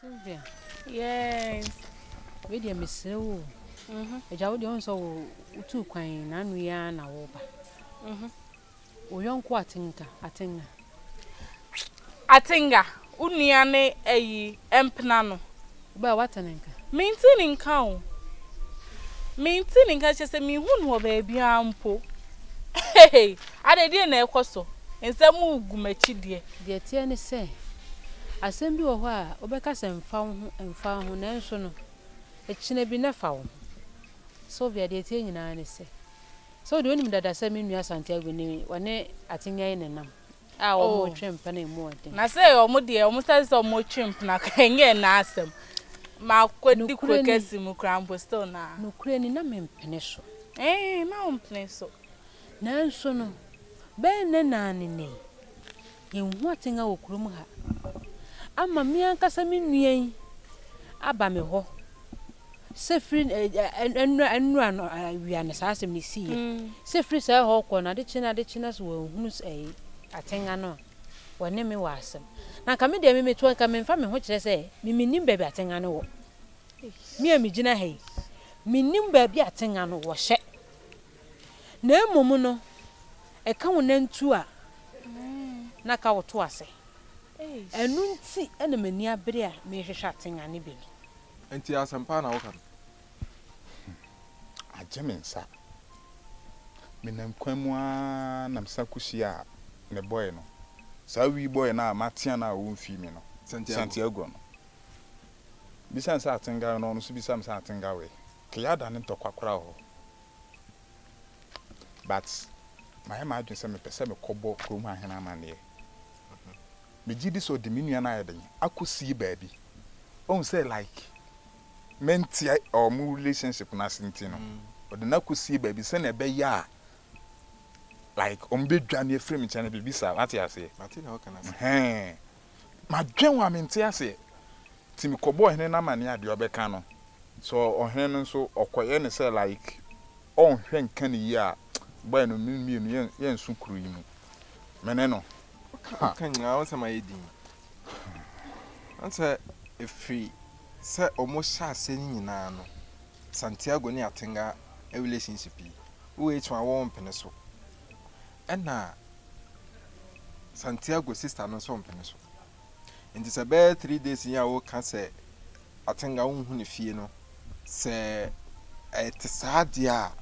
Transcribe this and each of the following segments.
Sylvia. Yes. Wei deɛ mesrɛ wo o. Agya wo deɛ wohu sɛ wotuu kwan n'ano yi ara na woreba. Wo yɔnko Atenka, Atenga. Atenga, wo nua ne ayi mpena no. Wobaa woate ne nka? Mente ne nka o. Mente ne nka kyerɛ sɛ menhu no wɔ baabiara mpo. Hey, adɛn deɛ na ɛkɔ so? Nsɛm regu m'akyi deɛ. Deɛ ɛteɛ ne sɛ, asɛm bi wɔ hɔ a wobɛka sɛ ɛmfa wo ho, ɛmfa wo ho, nanso no, ɛkyena bi na ɛfa wo ho. Sylvia, deɛ ɛteɛ nyinaa ne sɛ, sɛ wo deɛ wonim dada sɛ me nua Santiago ne ɔne Atenga yi nenam a Oh. wɔretwe mpena a ɛmu ɔden. Na sɛ wɔn deɛ wɔn sɛ sɛ wɔretwe mpena koraa ɛnyɛ ɛna asɛm. Makɔdi kuro Nokorɛ ni, kɛse mu koraa mpo still na. nokorɛ ni, na mempene so. Ɛɛ, na wompene so. Nanso no, bɛyɛ nnɛ na ne nnɛ yi, yɛnhu atenga wɔ kurom ha ama me ankasa me nua yi aba me hɔ sɛ firi nnura nnura no awia no saa asɛm no siiɛ sɛ firi saa hɔ kɔ no ade kye no ade kye no so wɔanhunu ɛyi atenga no a wɔne me wɔ asɛm na nka me deɛ me metoa nka memfa me ho kyerɛ sɛ me mennim baabi atenga no wɔ me a megyina ha yi mennim baabi atenga no wɔhyɛ Na mmom no, ɛka wo nantu a, na ka wo to ase. Ɛno nti na m'ani abere a merehwehwɛ atenga no bi no. Nti asɛm paa na woka no? Agye me nsa. Menam kwan mu ara na mesan kohyiaa me boy no. Saa wee boy no a matea no a omfii me no, Santiago no. Mibisa no sɛ atenga no, ɔno nso bisa me sɛ atenga wei. Keyada ne ntɔkwa koraa wɔ hɔ. But mayɛ m'adwene sɛ mepɛ sɛ mekɔbɔ kurom ha hene amanneɛ. Megye di sɛ ɔde me nua no ayɛ den akɔsie baabi. Ɔhu sɛ like mente wɔn relationship no ase nti no, ɔde no akɔsie baabi sɛnea ɛbɛyɛ a like wɔbɛdwane afiri me nkyɛn no biribi saa. Wate aseɛ? Mate nea woka no ase. Ɛhɛn. Madwen ho a mente aseɛ. Nti mekɔbɔɔ hene no amanneɛ a deɛ ɔbɛka no, sɛ ɔhene no nso ɔkɔyɛ no sɛ like ɔnhwɛ nka no yie a, boy no me mmienu yɛn yɛnso kuro yi mu. Me ne no. Woka woka nyinaa wo nsɛm ayɛ din. Wohu sɛ ɛfiri sɛ wɔn hyɛ aseɛ no nyinaa no, Santiago ne Atenga relationship yi, wo wei kye a wɔn mpene so. Ɛna Santiago sister no nso mpene so. Nti sɛ bɛyɛ 3 days yi a woka sɛ Atenga wonhu ne fie no, sɛ ɛte saa deɛ a,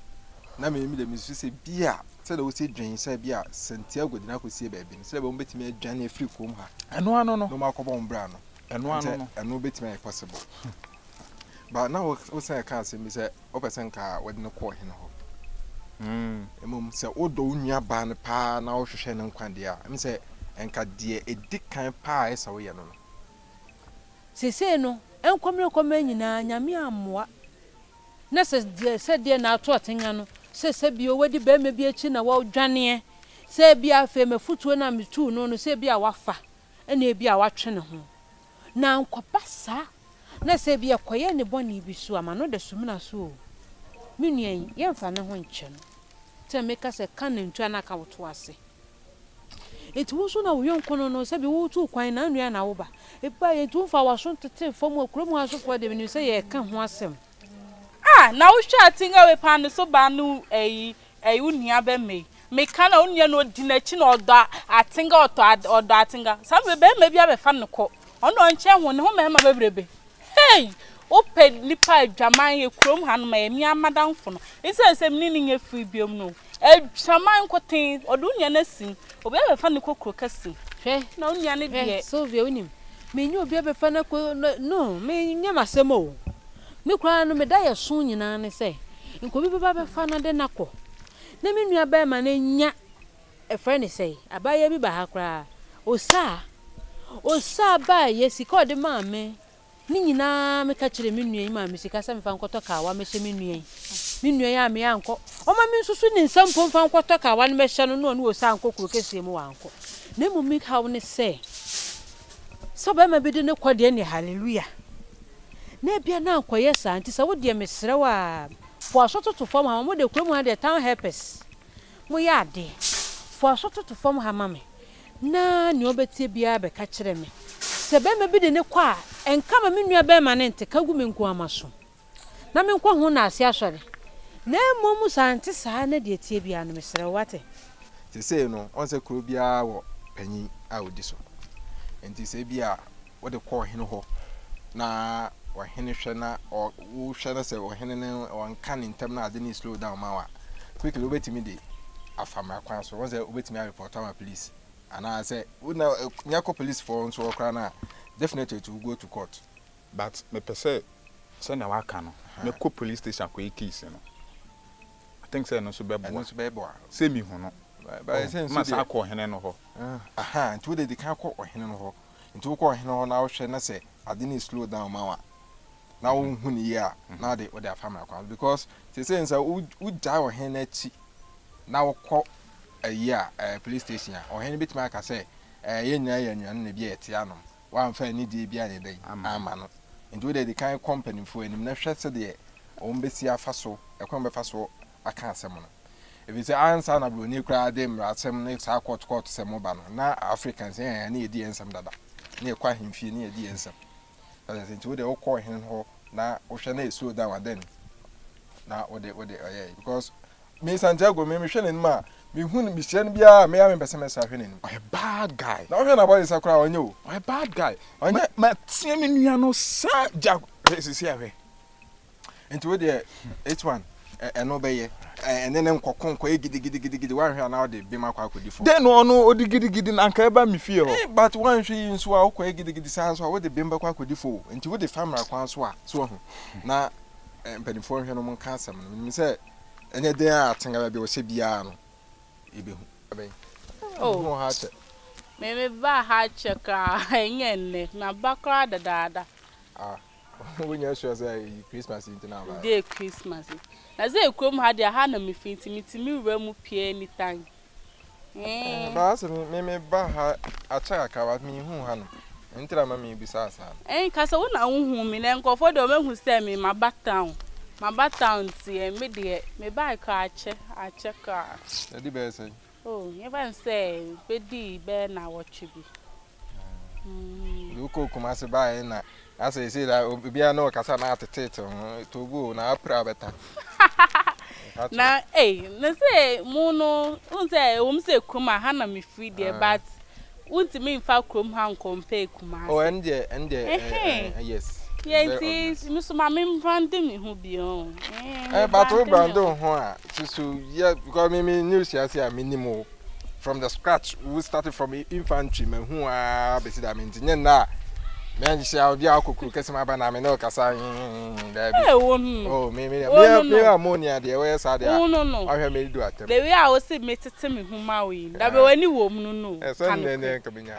na me de mesusu sɛ bi a sɛdeɛ wosi dwen sɛ bi a Santiago de no akɔsie baabi no, sɛdeɛ bɛyɛ wɔbɛtumi adwane afiri kurom ha Ɛno ano no. na wɔn akɔbɔ wɔn bra no. Ɛno ano no. Ɛno bɛtumi ayɛ possible. But na wosan ka asɛm bi sɛ wopɛ sɛ nka wɔde no kɔ ɔhene hɔ. Mmom sɛ wodɔ wo nua baa no paa na wohwehwɛ ne nkwa deɛ a, ɛm sɛ nka deɛ ɛdi kan paa a ɛsɛ woyɛ no. Seesei no, nkɔmmerɛnkɔmmerɛ nyinaa, Nyame ammoa na sɛ deɛ sɛ deɛ na ato atenga no, sɛ sɛ bio wadi barima bi akyi na wadwaneɛ, sɛ ebia afei m'afutuo no a metuu no no, sɛ ebia wafa, ɛna ebia watwe ne ho. Na ankɔba saa, na sɛ ebia ɛkɔyɛ ne bɔne bi so a, m'ano da sumina so o, me nua yi, yɛmfa ne ho nkyɛ no. Nti na meka sɛ ka nantwie a na aka wo to ase. Enti wo nso na wo yɔnko no no, sɛbi woretu kwan na nua na woba. Ebaeɛ nti womfa w'aso ntetee fam wɔ kurom ha sofoɔ deɛ menim sɛ yɛreka ho asɛm. Ah na wo hwɛ atinga wei paa ne so baa no ɛyi ɛyi wo nua bɛma yi meka na wo nua no odi n'akyi na ɔdɔ atinga ɔtɔ ɔdɔ atinga saa bɛ bɛrima bi abɛfa no kɔ ɔno ɔnkyɛn ho ne ho mmarima bebrebe hey wopɛ nipa adwaman yɛ kurom ha no ma yɛ mia madamfo no ɛsiane sɛ mene ne nyɛ firi biom no adwaman nkoten ɔde wo nua no asim obi abɛfa no kɔ kuro kɛse Hwɛ, na wo nua no hwɛ, deɛ. Sylvia, wonim, menyɛ obi abɛfa no akɔ, no, no, menyɛ m'asɛm o. Me koraa no, me da yɛ so nyinaa ne sɛ, nka obi bɛba abɛfa no de no akɔ. Na me nua barima no anya, ɛfrɛ no sɛn, abaayewa bi ba ha koraa, Osaa. Osaa baeɛ, sika a ɔde maa me Ne nyinaa meka kyerɛɛ me nua yi maa me sika sɛ memfa nkɔtɔ kawa mmɛhyɛ me nua yi. Me nua yi ammee ankɔ. Ɔma mensusu ne nsa mpo mfa nkɔtɔ kawa no mmɛhyɛ no na ɔne Osaa nkɔ kuro kɛseɛ mu wankɔ. Na mmom me haw ne sɛ, sɛ ɔbarima bi de no kɔ deɛ ɛneɛ hallelujah. Na ebia na ankɔyɛ saa nti sɛ wo deɛ mesrɛ wo a foa so toto fam ha ma mo deɛ kurom ha deɛ town helpers moyɛ adeɛ. Foa so toto fam ha ma me. Na nea ɔbɛtie biara bɛka kyerɛ me. Sɛ barima bi de no kɔ a, Nka ma me nua bɛrima no nte, ka gu me nko ara m'aso, na menkɔ ho na ase asɔre. Na mmom sɛ ante saa na deɛ ɛteɛ biara no, mesrɛ wo, woate? Seesei no, woahu sɛ kuro biara wɔ panyin a ɔdi so. Enti sɛ ebia wode kɔ ɔhene hɔ na ɔhene hwɛ na wohwɛ na sɛ ɔhene no ɔnka ne ntam na ade no slow down ma wo a, quickly wobɛtumi de afa mmara kwan so. Woahu sɛ wobɛtumi arepɔto ama police anaasɛ wo na nya kɔ police foɔ nso hɔ koraa no a, definitely it will go to court. But mepɛ sɛ sɛnea waka no, mɛkɔ police station akɔyɛ case no. I think sɛ ɛno nso bɛboa. Ɛno nso bɛboa. Sɛ mehu no. But sɛ nso Ma saa deɛ. kɔ ɔhene no hɔ. Aha, nti wode di kan kɔ ɔhene no hɔ. Nti wokɔ ɔhene hɔ na wohwɛ na sɛ ade no slow down ma wo a, na wonhu no yie a, na wode wode afa mmara kwan so. Because seesei no sɛ wogyae ɔhene no akyi na wokɔ ayi a, ɛɛ police station a, ɔhene no bɛtumi aka sɛ ɛɛ yɛn nyinaa yɛ anuanom na ebi a yɛte anom. Woamfa anidie bi anyɛ dɛn? Amma no. Nti wode di kan kɔ mpanimfoɔ anim na hwɛ sɛdeɛ wɔn bɛsi afa so, ɛkwan wɔbɛfa so aka asɛm no. Ɛfiri sɛ ansa na buroni koraa de mmarasɛm ne saa kɔɔto kɔɔto sɛm ba no, na Africans yɛn ne yɛdi yɛn nsɛm dada. Ne yɛkɔ ahemfie ne yɛdi yɛn nsɛm. Nti wode wokɔ ɔhene hɔ na wohwɛ na ɛslow down a then na wode wode ɔyɛ because me Santiago me mehwɛ n'anim a mehu no mehyia no biara me a mempɛ sɛ mɛsa hwɛ n'anim. Ɔyɛ bad guy. Na wohwɛ n'abɔde sɛ koraa ɔnyɛ o. Ɔyɛ bad guy. Ɔnyɛ. Ma teɛ me nua no saa gya hwɛ sisi ahwɛ. Nti wo deɛ H1 ɛno bɛyɛ ɛne ne nkɔko nkɔyɛ gidigidigidi woanhwɛ a na wode bem akɔ akɔdi fɔ. Dɛn na ɔno ɔdi gidigidi na anka ɛba me fie hɔ. Eh but woanhwɛ yi nso a wokɔyɛ gidigidi saa nso a wode bem bɛkɔ akɔdi fɔ o. Nti wode fa mmara kwan so a so wahu na mpanimfoɔ nhwɛ no wɔnka asɛm no. Menim sɛ ɛnyɛ den a atenga baabi a ɔhyɛ biara no yɛbɛhu. Abɛn. Oh. Mehu ha akyɛ. Me me baa ha akyɛ koraa ɛnyɛ nnɛ maba koraa dadaada. Ah. Wonya sure sɛ ɛyi Christmas nti na aba. Deɛ Christmas. Na sɛ kurom ha deɛ ha na mefi nti metumi wura mu pie anytime. Mm. Ba sɛ me me ba ha akyɛ kakra but me hu ha no. Nti na ma me bisa saa no. Eh kasa wo na wo hu me na nkurɔfoɔ deɛ wɔahu sɛ me maba town. Maba town nti eh, me deɛ me bae koraa akyɛ akyɛ koraa. Ɛdi bɛyɛ sɛn? Oh, yɛmfa no sɛ bɛdii bɛyɛ nnawɔtwe bi. Mm. Wokɔ Kumasi baeɛ na asɛ ɛsei da obiara ne ɔkasa na atetete ho tobu o na apira bɛta. Na ei na sɛ mo no wohu sɛ ɛwom sɛ kurom a ha na mefiri deɛ but wontumi mfa kurom ha nkɔmpɛɛ Kumasi. Oh ɛno deɛ ɛno deɛ yes. Yɛ nti me so ma me mbrande me ho bi o. Eh, but wo brande wo ho a susu yɛ because me me news ase a me nim o from the scratch we started from infantry ma hu a besi da me nti nyɛ nna a me anhyehyɛ a obi a akɔ kuro kɛse ma ba na me ne ɔkasa daabi. Eh, wo no. Oh me me me me a mo ni adeɛ wɔyɛ saa deɛ a Wo no no. wahwɛ me do atɛm. The way a wo se me tete me ho ma wo yi, dabe w'ani wɔ mu no no. Ɛsɛ nnɛ nnɛ nka me nya.